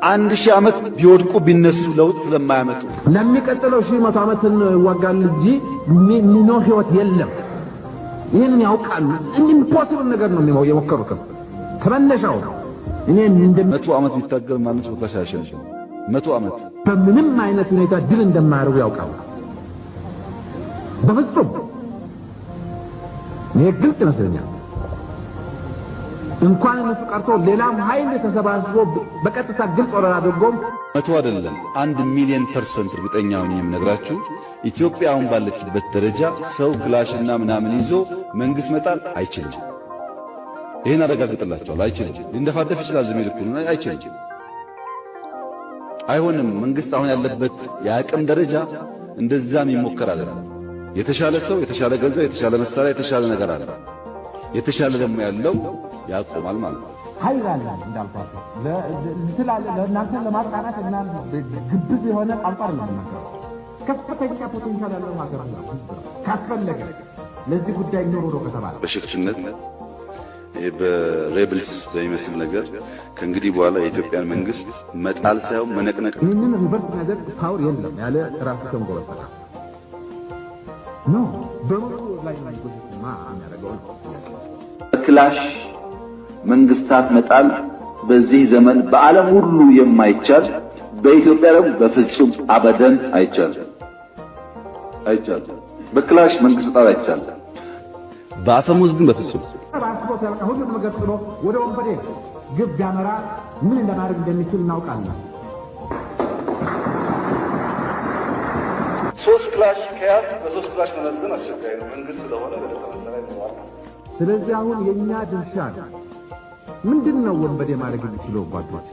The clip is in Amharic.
1000 ዓመት ቢወድቁ ቢነሱ ለውጥ ስለማያመጡ ለሚቀጥለው 1100 ዓመት እንዋጋለን እንጂ የሚኖር ህይወት የለም። ይህንን ያውቃሉ። Impossible ነገር ነው የሞከሩትም ከመነሻው። እኔ እንደ 100 ዓመት ቢታገል ማንም ሰው ክላሽ አያሸንፍም። 100 ዓመት በምንም አይነት ሁኔታ ድል እንደማያደርጉ ያውቃሉ። በፍጹም ይሄ ግልጽ ይመስለኛል። እንኳን እነሱ ቀርቶ ሌላም ኃይል ተሰባስቦ በቀጥታ ግልጽ ወረራ አድርጎም 100 አይደለም 1 ሚሊዮን% እርግጠኛ ሆኜ የምነግራችሁ፣ ኢትዮጵያ አሁን ባለችበት ደረጃ ሰው ክላሽና ምናምን ይዞ መንግስት መጣል አይችልም። ይህን አረጋግጥላችኋለሁ። አይችልም። ሊንደፋደፍ ይችላል፣ ዝም ልኩን አይችልም። አይሆንም። መንግስት አሁን ያለበት የአቅም ደረጃ እንደዛም ይሞከር አይደለም። የተሻለ ሰው፣ የተሻለ ገንዘብ፣ የተሻለ መሳሪያ፣ የተሻለ ነገር አለ። የተሻለ ደግሞ ያለው ያቆማል ማለት ነው። ኃይል አለ እንዳልኳቸው ለእናንተ ለማጣናት እና ግብዝ የሆነ ቋንቋ አይደለም የምናገረው። ከፍተኛ potential ያለው ሀገር ነው። ካስፈለገ ለዚህ ጉዳይ ኖሮ ነው ከተባለ በሽፍትነት በ rebels በሚመስል ነገር ከእንግዲህ በኋላ የኢትዮጵያን መንግስት መጣል ሳይሆን መነቅነቅ። ይህንን reverse የሚያደርግ power የለም ያለ ራሱ ሸንጎ በስተቀር። No፣ በሙሉ ላይ ማ የሚያደርገው ነው። ክላሽ መንግስታት መጣል በዚህ ዘመን በዓለም ሁሉ የማይቻል፣ በኢትዮጵያ ደግሞ በፍጹም አበደን አይቻልም፣ አይቻልም። በክላሽ መንግስት መጣል አይቻልም። በአፈሙዝ ግን በፍጹም። አስቦ ሲያበቃ ሁሉንም ነገር ጥሎ ወደ ወንበዴ ግብ ቢያመራ ምን እንደማድረግ እንደሚችል እናውቃለን። 3 ክላሽ ከያዝ በ3 ክላሽ መመዘን አስቸጋሪ ነው። መንግስት ስለሆነ በደንብ መሳሪያ ይኖራል። ስለዚህ አሁን የእኛ ድርሻ ነው። ምንድን ነው ወንበዴ ማድረግ የሚችለው ጓዶች?